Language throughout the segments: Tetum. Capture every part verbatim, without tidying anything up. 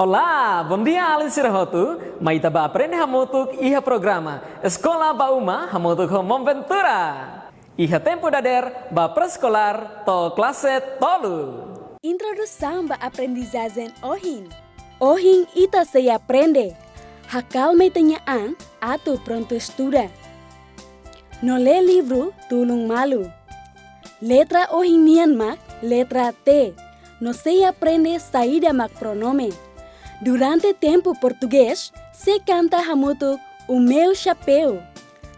Olá, bondia alin sira hotu, mai ita bá aprende hamutuk iha programa Eskola ba Uma hamutuk ho Maun Ventura. Iha tempu dadeer ba pré-eskolár to'o klase tolu. Introdusaun ba aprendizajen ohin. Ohin ita sei aprende hakalma ita-nia an atu prontu estuda. No lee livru Tulun Malu. Letra ohin nian mak letra T. No sei aprende saida mak pronome. Durante tempu portugés, sei kanta hamutuk O Meu Chapéu.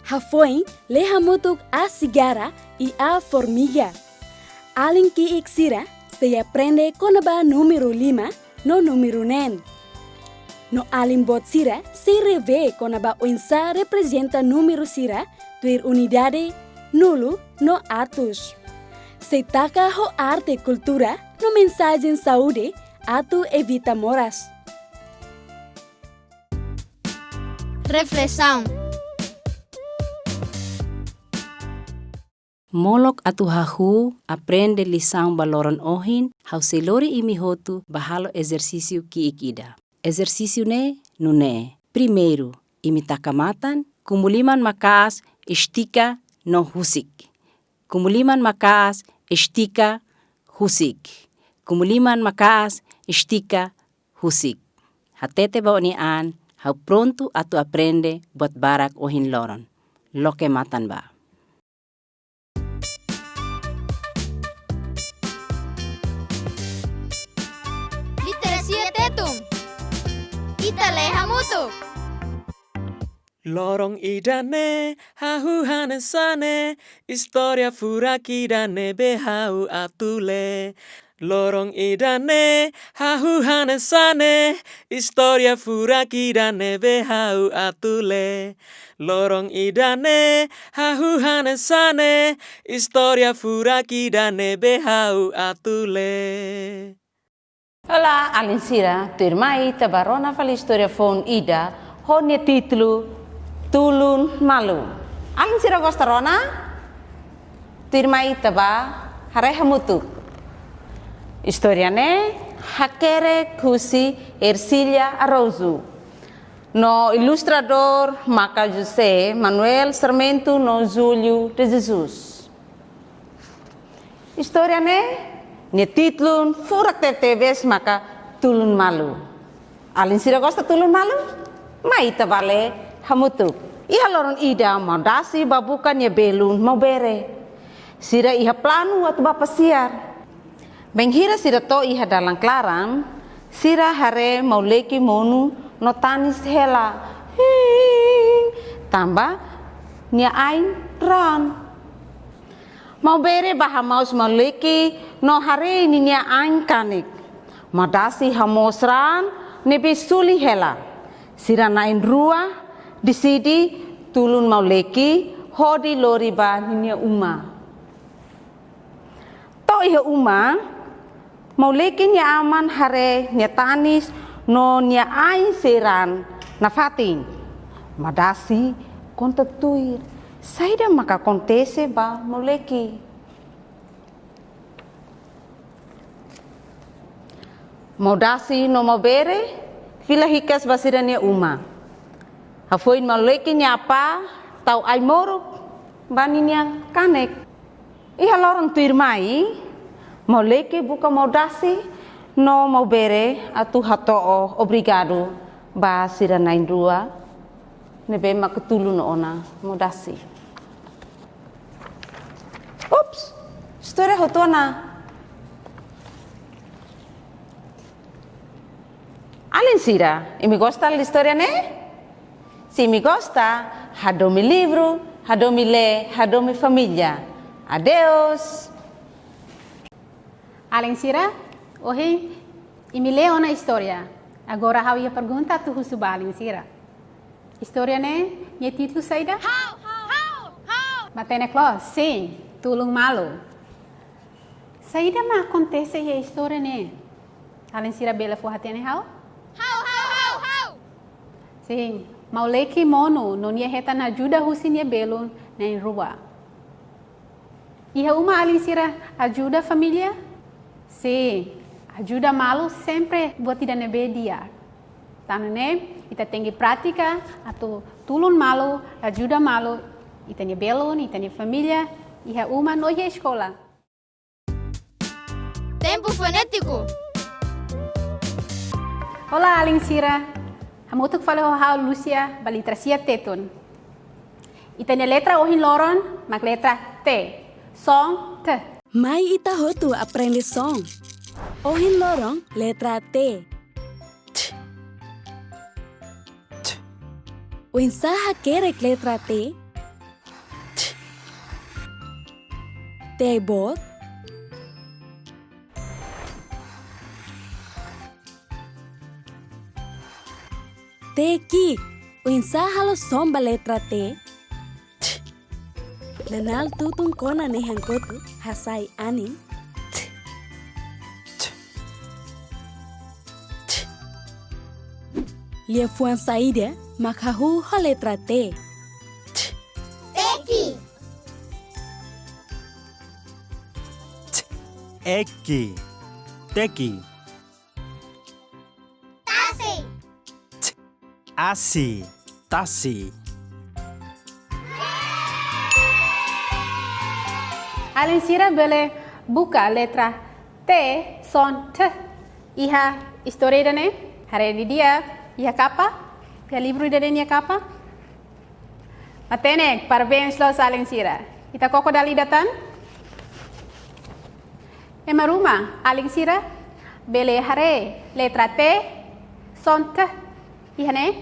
Hafoin, lee hamutuk A Cigarra e a Formiga. Alin ki'ik sira sei aprende kona-ba númeru lima no númeru neen. No alin boot sira sei revee kona-ba oinsá reprezenta númeru sira tuir unidade, nulu no atus. Sei taka ho arte, kultura no mensajen saúde atu evita moras. Reflesaun. Molok atu hahú aprende lisaun ba loron ohin, ha'u sei lori imi hotu bá halo ezersísiu ki'ik ida. Ezersísiu ne'e nune'e. Primeiru, imi taka matan, kumu liman maka'as, estika no husik. Kumu liman maka'as, estika, husik. Kumu liman maka'as, estika, husik. Hatete ba ó-nia an, ha'u prontu atu aprende buat barak ohin loron. Loke matan bá. Literasia Tetun. Ita lee hamutuk. Loron ida-ne'e, hahú hanesan ne'e, istória furak ida ne'ebé ha'u atu lee. Loron ida-ne'e, hahú hanesan ne'e, istória furak ida ne'ebé ha'u atu lee. Loron ida-ne'e, hahú hanesan ne'e, istória furak ida ne'ebé ha'u atu lee. Olá, alin sira, tuirmai ita bá rona fali istória foun ida, ho nia títulu Tulun Malu. Alin sira gosta rona? Tuirmai ita bá haree hamutuk. Istória ne'e hakerek husi Ercília Araújo. No ilustradór maka José Manuel Sarmento no Júlio de Jesus. Istória ne'e, nia títulu furak tebetebes maka Tulun Malu. Alin sira gosta tulun malu? Mai ita bá lee hamutuk. Iha loron ida, Maudasi bá buka nia belun Maubere. Sira iha planu atu bá pasiar. Bainhira sira to'o iha dalan klaran, sira haree Mauleki monu no tanis hela. Hiing, tanba nia ain raan. Maubere bá hamoos Mauleki no haree ninia ain kanek. Maudasi hamoos raan ne'ebé suli hela. Sira na'in-rua deside tulun Mauleki hodi lori ba ninia uma. To'o iha uma, Mauleki nia aman haree nia tanis no nia ain sei raan nafatin. Maudasi konta tuir saida maka akontese ba Mauleki. Maudasi no Maubere fila hikas ba sira-nia uma. Hafoin Mauleki nia apá tau ai-moruk ba ninia kanek. Iha loron tuirmai, Mauleki buka Maudasi no Maubere atu hato'o obrigadu ba sira na'in-rua ne'ebé mak tulun ona Maudasi. Ups, istória hotu ona. Alin sira, imi gosta istória ne'e? Se imi gosta, hadomi livru, hadomi lee, hadomi família. Adeus. Alin sira, ohin imi lee ona istória. Agora ha'u iha pergunta atu husu ba alin sira. Istória ne'e, nia títulu saida? Ha'u, ha'u, ha'u, ha'u. Matenek loos, sin, Tulun Malu. Saida mak akontese iha istória ne'e? Alin sira bele fó-hatene ha'u? Ha'u, ha'u, ha'u, ha'u. Sin, Mauleki monu no nia hetan ajuda husi nia belun na'in-rua. Iha uma alin sira ajuda família? Sin, ajuda malu sempre buat ida ne'ebé di'ak. Tan ne'e, ita tenke pratika atu tulun malu, ajuda malu ita-nia belun, ita-nia família, iha uma no iha eskola. Tempu fonétiku. Olá, alin sira. Hamutuk fali ho ha'u Lúcia ba literasia Tetun. Ita-nia letra ohin loron mak letra T, son T. Mai ita hotu aprende son. Ohin loron letra T. T. T. Oinsá hakerek letra T? T. T boot. T ki'ik. Oinsá halo son ba letra T? T. Nanál tutun kona nehan kotuk, hasai anin. T. T. T. Liafuan saida mak hahú ho letra T? T. Teki. T. Eki. Teki. Tasi. T. Asi. Tasi. Alin sira bele buka letra T, son T, iha istória ida-ne'e, haree didi'ak, iha kapa, iha livru ida-ne'e nia kapa. Matenek, parabéns loos alin sira. Ita koko dala ida tan. Ema ruma, alin sira bele haree letra T, son T, iha ne'e?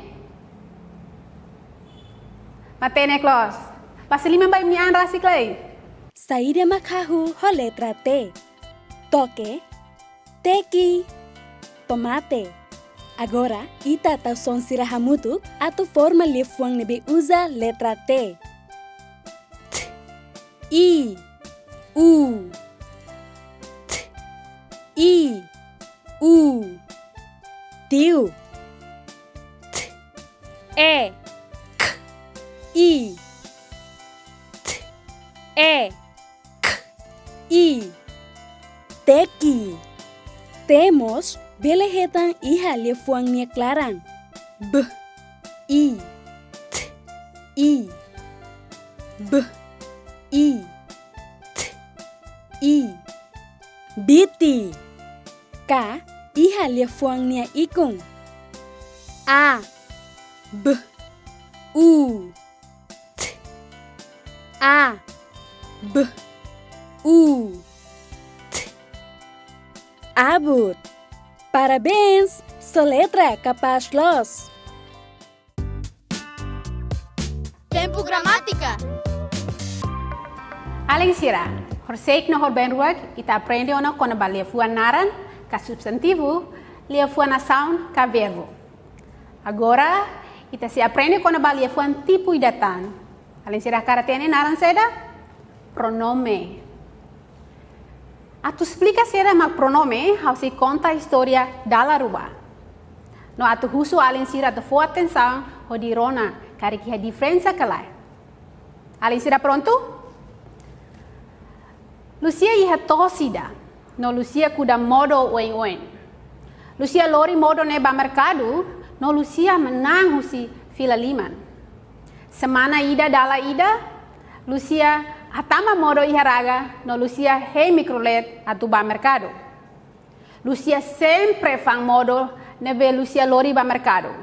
Matenek loos. Basa liman ba imi-nia an rasik lai. Saida mak hahú ho letra T? Toke, teki, tomate. Agora, ita tau son sira hamutuk atu forma liafuan ne'ebé uza letra T. T, i, u. T, i, u. Tiu. T, e, k, i. T, e, k, i. Teki. T mós bele hetan iha liafuan nia klaran. B, i, t, i. B, i, t, i. Biti. Ka iha liafuan nia ikun. A, b, u. T, a, b, u. T. Abut. Parabéns, soletra kapás loos. Tempu gramátika. Alin sira, horisehik no horibainruak ita aprende ona kona-ba liafuan naran ka substantivu, liafuan asaun ka verbu. Agora, ita sei aprende kona-ba liafuan tipu ida tan. Alin sira hakarak hatene naran saida? Pronome. Atu esplika saida mak pronome, ha'u sei konta istória dala rua. No atu husu alin sira atu fó atensaun hodi rona karik iha diferensa ka lae. Alin sira prontu? Lúcia iha to'os ida, no Lúcia kuda modo oin-oin. Lúcia lori modo ne'e ba merkadu, no Lúcia manán husi fila liman. Semana ida dala ida, Lúcia hatama modo iha raga, no Lúcia hein mikrolet atu ba merkadu. Lúcia sempre fa'an modo ne'ebé Lúcia lori ba merkadu.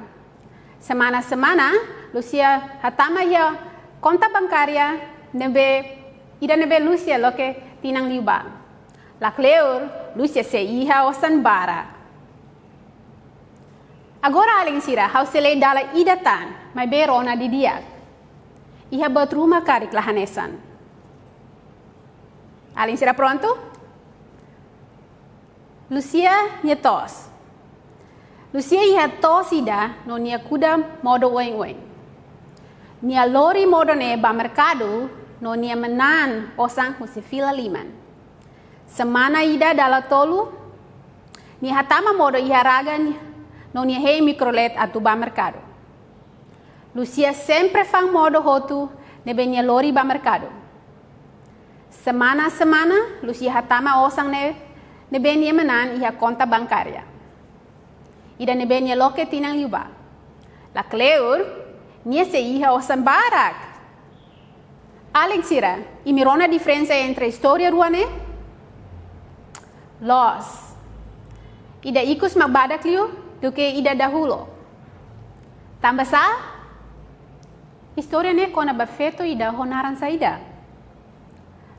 Semana-semana, Lúcia hatama iha konta bankária ne'ebé, ida ne'ebé Lúcia loke tinan liubá. Lakleur, Lúcia sei iha osan barak. Agora alin sira, ha'u sei lee dala ida tan, maibé rona didi'ak. Iha buat ruma karik la hanesan. Alin sira prontu? Lúcia nia to'os. Lúcia iha to'os ida no nia kuda modo oin-oin. Nia lori modo ne'e ba merkadu no nia manán osan husi fila liman. Semana ida dala tolu, nia hatama modo iha raga no nia hein mikrolet atu ba merkadu. Lúcia sempre fa'an modo hotu ne'ebé nia lori ba merkadu. Semana-semana, Lúcia hatama osan ne'e, ne'ebé nia manán iha konta bankária. Ida ne'ebé nia loke tinan liubá. La kleur, nia sei iha osan barak. Alin sira, imi rona diferensa entre istória rua ne'e? Loos. Ida ikus mak badak liu duké ida dahuluk. Tanba sá? Istória ne'e kona-ba feto ida ho naran saida?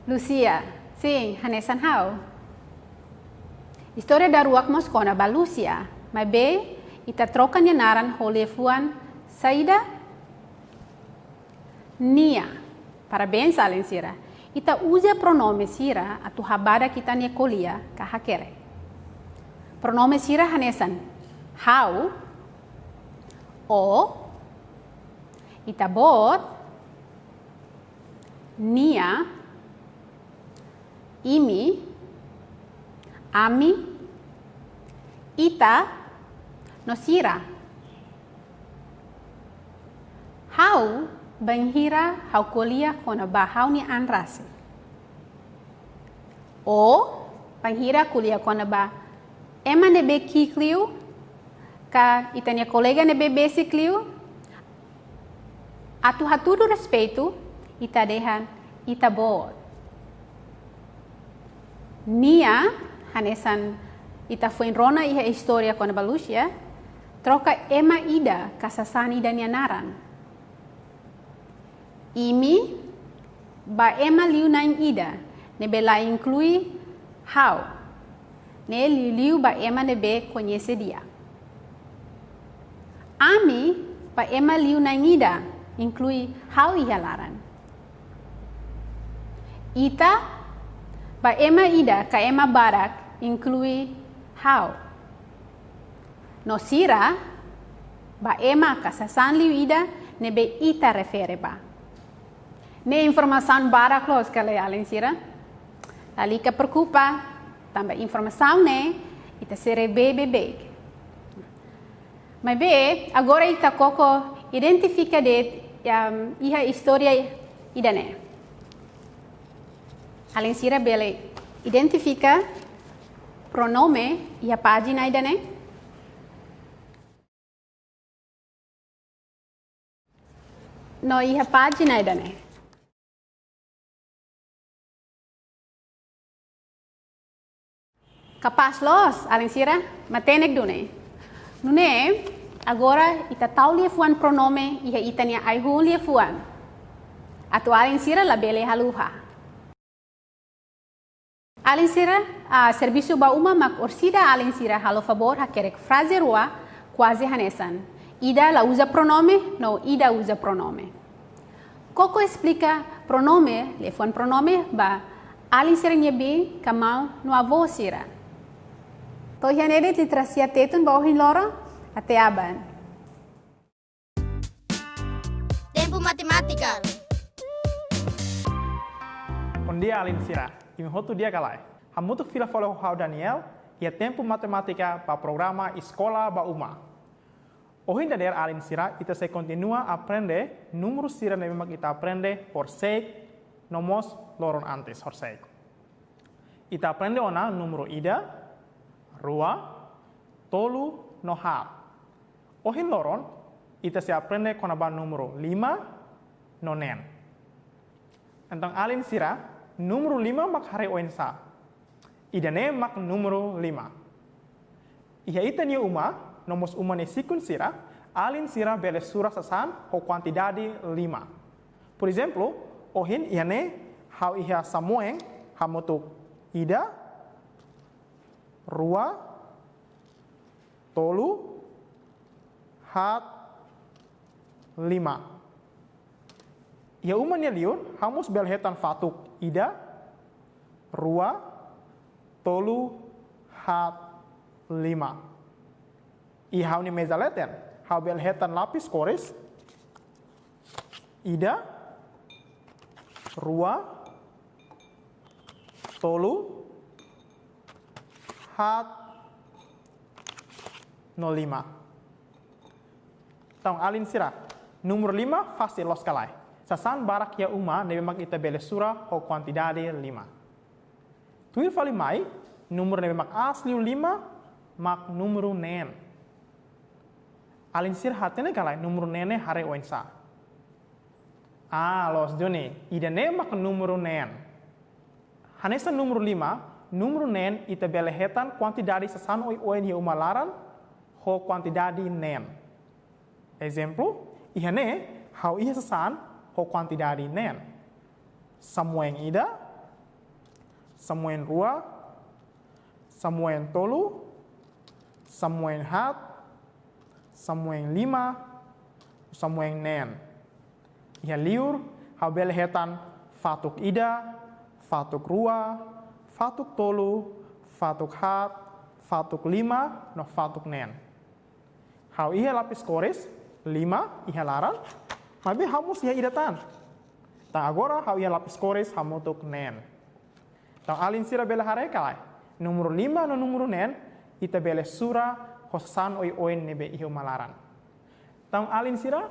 Lúcia. Sin, hanesan ha'u. Istória daruak mós kona-ba Lúcia, maibé ita troka nia naran ho liafuan saida? Nia. Parabéns, alin sira. Ita uza pronome sira atu habadak ita-nia ko'alia ka hakerek. Pronome sira hanesan ha'u, ó, ita-boot, nia, imi, ami, ita, no sira. Ha'u, bainhira ha'u ko'alia kona-ba ha'u-nia an rasik. Ó, bainhira ko'alia kona-ba ema ne'ebé ki'ik liu, ka ita-nia kolega ne'ebé besik liu, atu hatudu respeitu, ita dehan ita-boot. Nia, hanesan ita foin rona iha istória kona-ba Lúcia, troka ema ida ka sasán ida nia naran. Imi, ba ema liu-na'in ida, ne'ebé la inklui ha'u. Ne'e liuliu ba ema ne'ebé koñese di'ak. Ami, ba ema liu-na'in ida, inklui ha'u iha laran. Ita, ba ema ida ka ema barak, inklui ha'u. No sira, ba ema ka sasán liu ida, ne'ebé ita refere ba. Ne'e informasaun barak loos ka lae, alin sira? Lalika preokupa, tanba informasaun ne'e ita sei rever beibeik. Maibé, agora ita koko identifika de'it, em, iha istória ida-ne'e. Alin sira bele identifika pronome iha pájina ida-ne'e? No iha pájina ida-ne'e. Kapás loos, alin sira, matenek duni. Nune'e, agora ita tau liafuan pronome iha ita-nia ai-hun liafuan. Atu alin sira labele haluha. Alin sira, ah, servisu ba uma mak orsida alin sira halo favór hakerek fraze rua kuaze hanesan. Ida la uza pronome, no ida uza pronome. Koko esplika pronome, liafuan pronome, ba alin sira-nia biin ka maun no avó sira. To'o iha ne'e de'it literasia Tetun ba ohin loron, até aban. Tempu Matemátika. Bondia, alin sira. Imi hotu di'ak ka lae? Hamutuk fila fali ho ha'u Daniel, iha tempu matemátika ba programa Eskola ba Uma. Ohin dadeer, alin sira, ita sei kontinua aprende númeru sira ne'ebé mak ita aprende horiseik, no mós loron antes horiseik. Ita aprende ona númeru ida, rua, tolu, no haat. Ohin loron, ita sei aprende kona-ba númeru lima no neen. Entaun alin sira, númeru lima mak haree oinsá? Ida-ne'e mak númeru lima. Iha ita-nia uma, no mós uma nia sikun sira, alin sira bele sura sasán ho kuantidade lima. Porezemplu, ohin iha ne'e ha'u iha samoeng hamutuk ida, rua, tolu, haat, lima. Iha uma nia liur, ha'u mós bele hetan fatuk ida, rua, tolu, haat, lima. Iha ha'u-nia meza leten, ha'u bele hetan lapis kores, ida, rua, tolu, haat, no lima. Entaun, alin sira, númeru lima fasil loos ka lae? Sasán barak iha uma ne'ebé mak ita bele sura ho kuantidade lima. Tuir fali mai, númeru ne'ebé mak aas liu lima mak númeru neen. Alin sira hatene ka lae númeru neen ne'e haree oinsá? Ah, loos duni, ida-ne'e mak númeru neen. Hanesan númeru lima, númeru neen ita bele hetan kuantidade sasán oioin iha uma laran ho kuantidade neen. Ezemplu, iha ne'e ha'u iha sasán ho kuantidade neen. Samueng ida, samueng rua, samueng tolu, samueng haat, samueng lima, samueng neen. Iha liur, ha'u bele hetan fatuk ida, fatuk rua, fatuk tolu, fatuk haat, fatuk lima, no fatuk neen. Ha'u iha lapis kores lima iha laran, maibé ha'u mós iha ida tan. Tan agora ha'u iha lapis kores hamutuk neen. Tan alin sira bele haree ka lae, númeru lima no númeru neen, ita bele sura ho sasán oioin ne'ebé iha uma laran. Tan alin sira,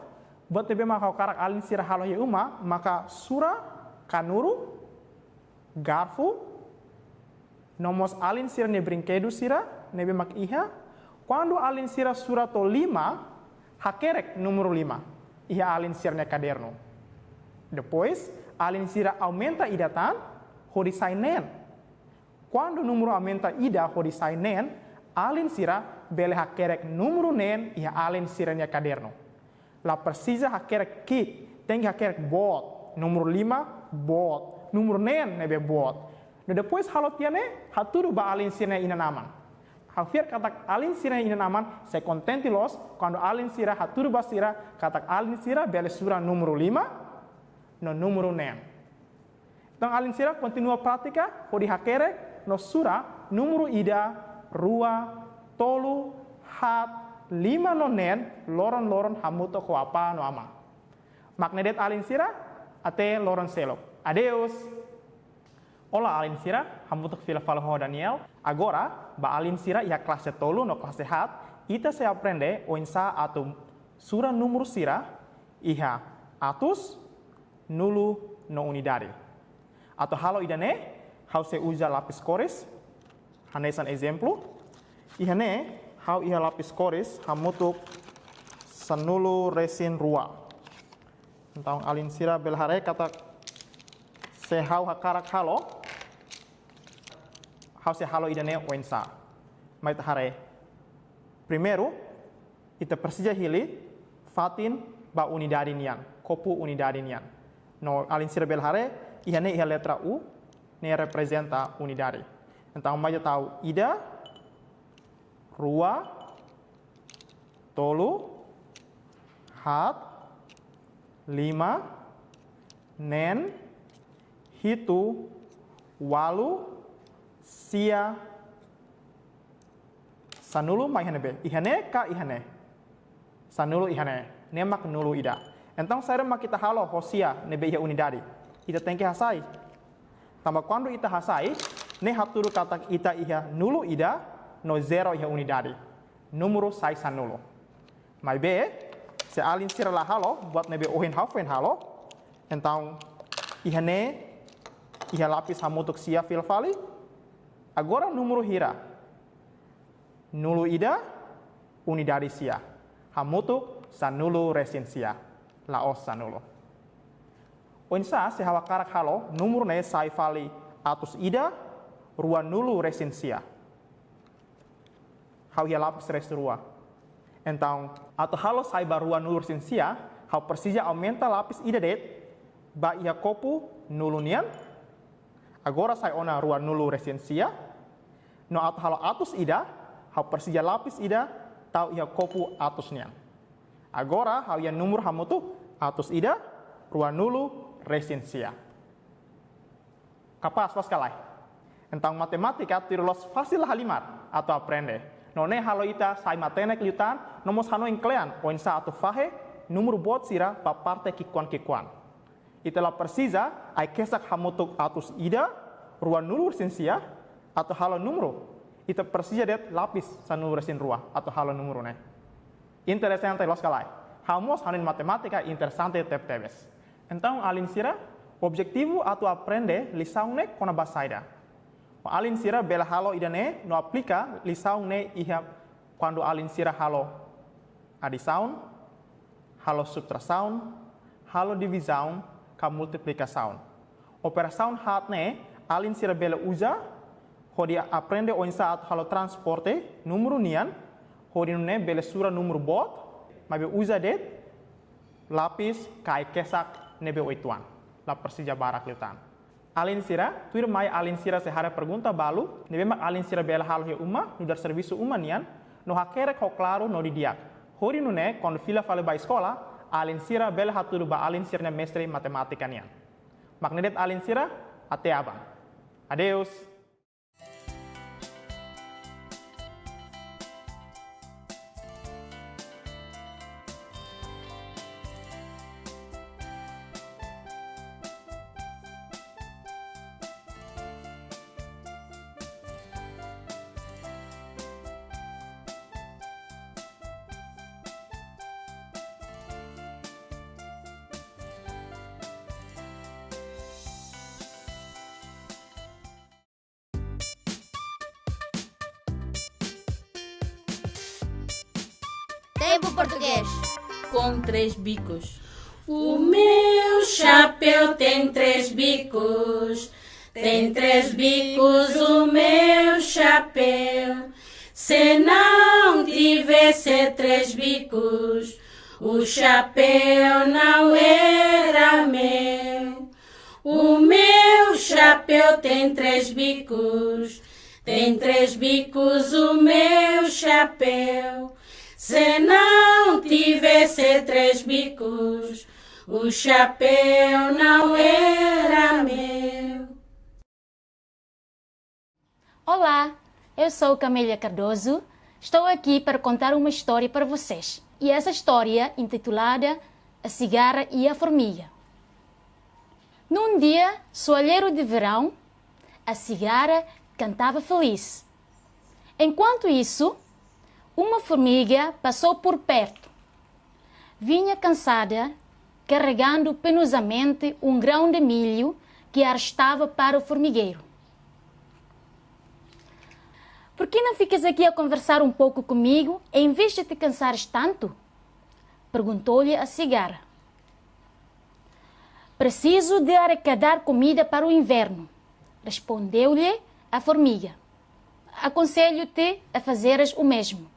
buat ne'ebé mak ha'u hakarak alin sira halo iha uma, maka sura kanuru, garfu, no mós alin sira-nia brinkedu sira ne'ebé mak iha. Kuandu alin sira sura to'o lima, hakerek númeru lima iha alin sira-nia kadernu. Depois, alin sira aumenta ida tan hodi sai neen. Kuandu númeru aumenta ida hodi sai neen, alin sira bele hakerek númeru neen iha alin sira-nia kadernu. La presiza hakerek ki'ik, tenke hakerek boot, númeru lima boot, númeru neen ne'ebé boot. No depois halo tiha ne'e, hatudu ba alin sira-nia inan-aman. Ha'u fiar katak alin sira-nia inan-aman sei kontente loos kuandu alin sira hatudu ba sira katak alin sira bele sura númeru lima no númeru neen. Tan alin sira kontinua pratika hodi hakerek no sura númeru ida, rua, tolu, haat, lima no neen loron-loron hamutuk ho apá no amá. Mak ne'e de'it alin sira, até loron seluk. Adeus. Olá alin sira, hamutuk fila fali ho Daniel. Agora, ba alin sira iha klase tolu no klase haat, ita sei aprende oinsá atu sura númeru sira iha atus, nulu no unidade. Atu halo ida-ne'e, ha'u sei uza lapis kores, hanesan ezemplu. Iha ne'e, ha'u iha lapis kores hamutuk sanulu resin rua. Entaun alin sira bele haree katak se ha'u hakarak halo, ha'u sei halo ida-ne'e oinsá. Mai ita haree. Primeiru, ita presiza hili fatin ba unidade nian, kopu unidade nian. No alin sira bele haree, iha ne'e iha letra U, ne'e reprezenta unidade. Entaun mai ita tau ida, rua, tolu, haat, lima, neen, hitu, ualu, sia, sanulu mai iha ne'ebé? Iha ne'e ka iha ne'e? Sanulu iha ne'e. Ne'e mak nulu ida. Entaun saida mak ita halo ho sia ne'ebé iha unidade? Ita tenke hasai. Tanba kuandu ita hasai, ne'e hatudu katak ita iha nulu ida no zero iha unidade. Númeru sai sanulu. Maibé, se alin sira la halo buat ne'ebé ohin ha'u foin halo, entaun iha ne'e iha lapis hamutuk sia fila fali. Agora númeru hira? Nulu ida, unidade sia. Hamutuk sanulu resin sia. La'ós sanulu. Oinsá se ha'u hakarak halo númeru ne'e sai fali atus ida, ruanulu resin sia? Ha'u iha lapis resin rua. Entaun, atu halo sai ba ruanulu resin sia, ha'u presiza aumenta lapis ida de'it ba iha kopu nulu nian. Agora sai ona ruanulu resin sia. No atu halo atus ida, ha'u presiza lapis ida tau iha kopu atus nian. Agora ha'u iha númeru hamutuk atus ida, ruanulu resin sia. Kapás, loos ka lae? Entaun matemátika tuir loos fasil halimar atu aprende. No ne'e halo ita sai matenek liután, no mós hanoin kle'an oinsá atu fahe númeru boot sira ba parte ki'ikoan-ki'ikoan. Ita la presiza ai-kesak hamutuk atus ida, ruanulu resin sia, atu halo númeru. Ita presiza de'it lapis sanulu resin rua atu halo númeru ne'e. Interesante, loos ka lae? Ha'u mós hanoin matemátika interesante tebetebes. Entaun, alin sira, objetivu atu aprende lisaun ne'e kona-ba saida? Alin sira bele halo ida-ne'e no aplika lisaun ne'e iha kuandu alin sira halo Adisaun, halo subtrasaun, halo divizaun, ka multiplikasaun. Operasaun haat ne'e, alin sira bele uza, hodi aprende oinsá atu halo transporte númeru nian, hodi nune'e bele sura númeru boot, maibé uza de'it lapis ka ai-kesak ne'ebé oituan, la presiza barak liután. Alin sira, tuirmai alin sira sei haree pergunta balu, ne'ebé mak alin sira bele halo iha uma, nu'udar servisu uma nian, no hakerek ho klaru no didi'ak. Hodi nune'e, kuandu fila fali ba eskola, alin sira bele hatudu ba alin sira-nia mestre matemátika nian. Mak ne'e de'it alin sira, até aban. Adeus! Tempo Português. Com três bicos. O meu chapéu tem três bicos. Tem três bicos o meu chapéu. Se não tivesse três bicos, o chapéu não era meu. O meu chapéu tem três bicos, tem três bicos o meu chapéu. Se não tivesse três bicos, o chapéu não era meu. Olá, eu sou Camélia Cardoso. Estou aqui para contar uma história para vocês. E essa história intitulada A Cigarra e a Formiga. Num dia soalheiro de verão, a cigarra cantava feliz. Enquanto isso, uma formiga passou por perto. Vinha cansada, carregando penosamente um grão de milho que arrastava para o formigueiro. "Por que não ficas aqui a conversar um pouco comigo, em vez de te cansares tanto?", perguntou-lhe a cigarra. "Preciso de arrecadar comida para o inverno", respondeu-lhe a formiga. "Aconselho-te a fazeres o mesmo."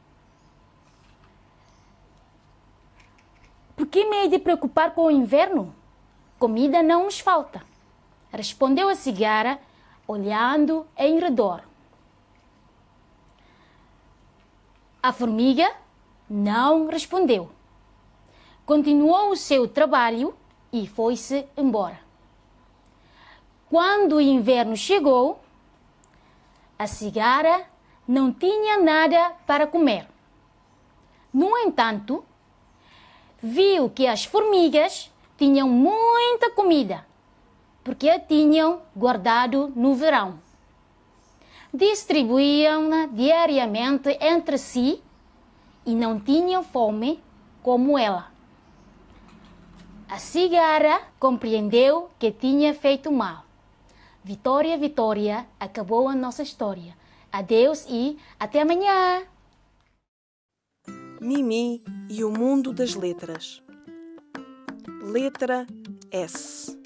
"Por que me hei de preocupar com o inverno? Comida não nos falta", respondeu a cigarra, olhando em redor. A formiga não respondeu. Continuou o seu trabalho e foi-se embora. Quando o inverno chegou, a cigarra não tinha nada para comer. No entanto, viu que as formigas tinham muita comida, porque a tinham guardado no verão. Distribuíam-na diariamente entre si e não tinham fome como ela. A cigarra compreendeu que tinha feito mal. Vitória, vitória, acabou a nossa história. Adeus e até amanhã! Mimi e o mundo das letras. Letra S.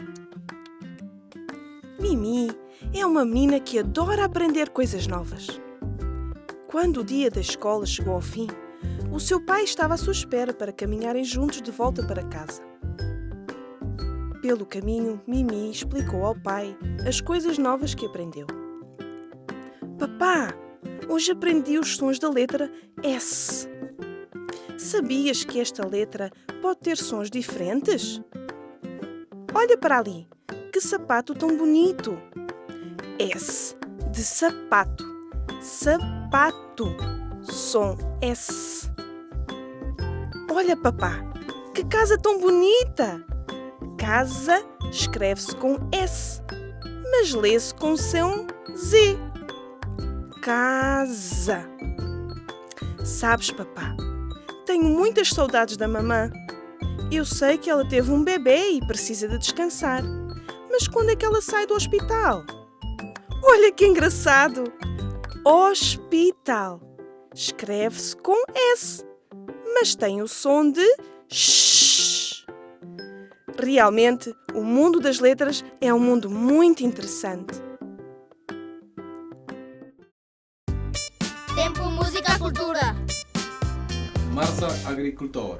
Mimi é uma menina que adora aprender coisas novas. Quando o dia da escola chegou ao fim, o seu pai estava à sua espera para caminharem juntos de volta para casa. Pelo caminho, Mimi explicou ao pai as coisas novas que aprendeu. "Papá, hoje aprendi os sons da letra S. Sabias que esta letra pode ter sons diferentes? Olha para ali, que sapato tão bonito! S de sapato, sapato, som S. Olha, papá, que casa tão bonita! Casa escreve-se com S, mas lê-se com som Z. Casa. Sabes, papá, tenho muitas saudades da mamã. Eu sei que ela teve um bebé e precisa de descansar. Mas quando é que ela sai do hospital?" Olha que engraçado! Hospital escreve-se com S, Mas tem o som de sh. Realmente, o mundo das letras é um mundo muito interessante. Tempu Múzika Kultura. Marsa Agrikultór.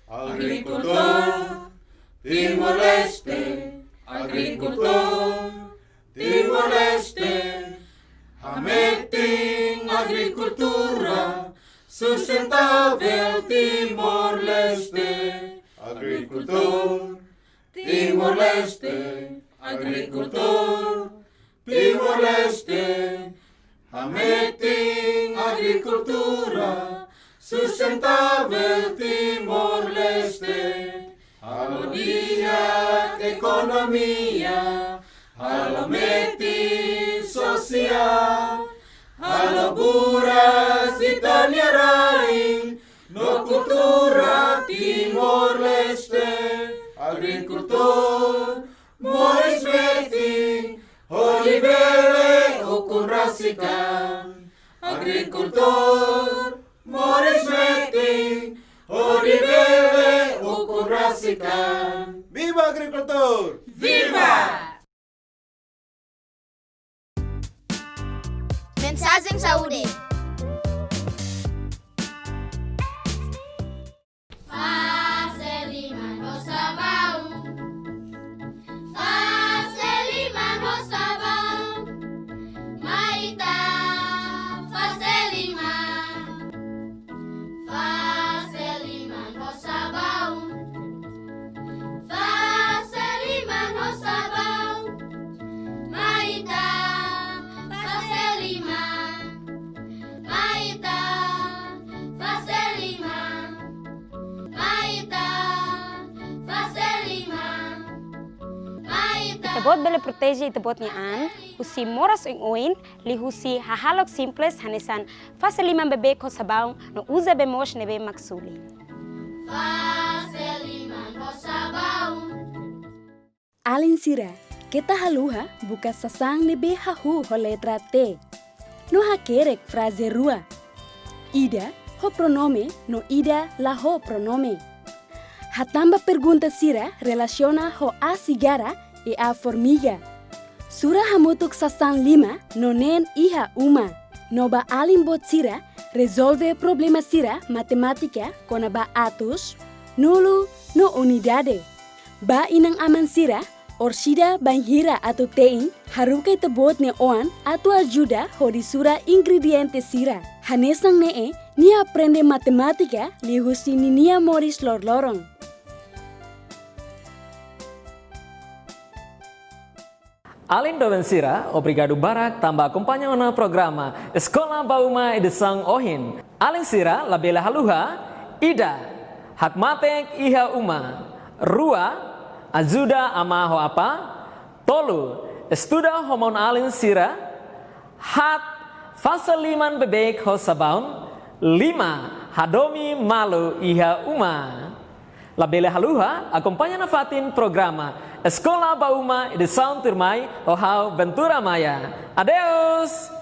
Agrikultór, Timor-Leste. Agrikultór, Timor-Leste. Hametin agrikultura sustentável Timor-Leste. Agrikultór, Timor-Leste. Agrikultór, Timor-Leste. Hametin agrikultura sustentável Timor-Leste. Halo di'ak ekonomia, halo metin sosiál, halo buras ita-nia rain no kultura Timor-Leste. Agrikultór, moris metin, hodi bele ukun rasik an. Agrikultór, moris metin, hodi bele ukun rasik an. Viva agrikultór! Viva! Mensajen saúde. Fase liman ho sabaun. Fase liman ho sabaun. Mai ita fase liman. Fase liman ho sabaun. Fase liman ho sabaun. Mai ita fase liman. Mai ita fase liman. Mai ita fase liman. Mai ita. Ita-boot bele proteje ita-boot nia an husi moras oioin, liuhusi hahalok simples hanesan fase liman beibeik ho sabaun no uza bee moos ne'ebé mak suli. Fase liman ho sabaun. Alin sira, keta haluha buka sasán ne'ebé hahú ho letra T. No hakerek fraze rua. Ida ho pronome no ida la ho pronome. Hatán ba pergunta sira relasiona ho A sigara e A formiga. Sura hamutuk sasán lima no neen iha uma. No ba alin boot sira rezolve problema sira matemátika kona-ba atus, nulu no unidade. Ba inan-aman sira, orsida bainhira atu te'in, haruka ita-boot nia oan atu ajuda hodi sura ingrediente sira. Hanesan ne'e, nia aprende matemátika liuhusi ninia moris loroloron. Alin doben sira, obrigadu barak tanba akompaña ona programa Eskola ba Uma edisaun ohin. Alin sira labele haluha: ida, hakmatek iha uma; rua, ajuda amá ho apá; tolu, estuda ho maun-alin sira; haat, fase liman beibeik ho sabaun; lima, hadomi malu iha uma. Labele haluha, akompaña nafatin programa Eskola ba Uma edisaun tuirmai ho ha'u Ventura Maia. Adeus!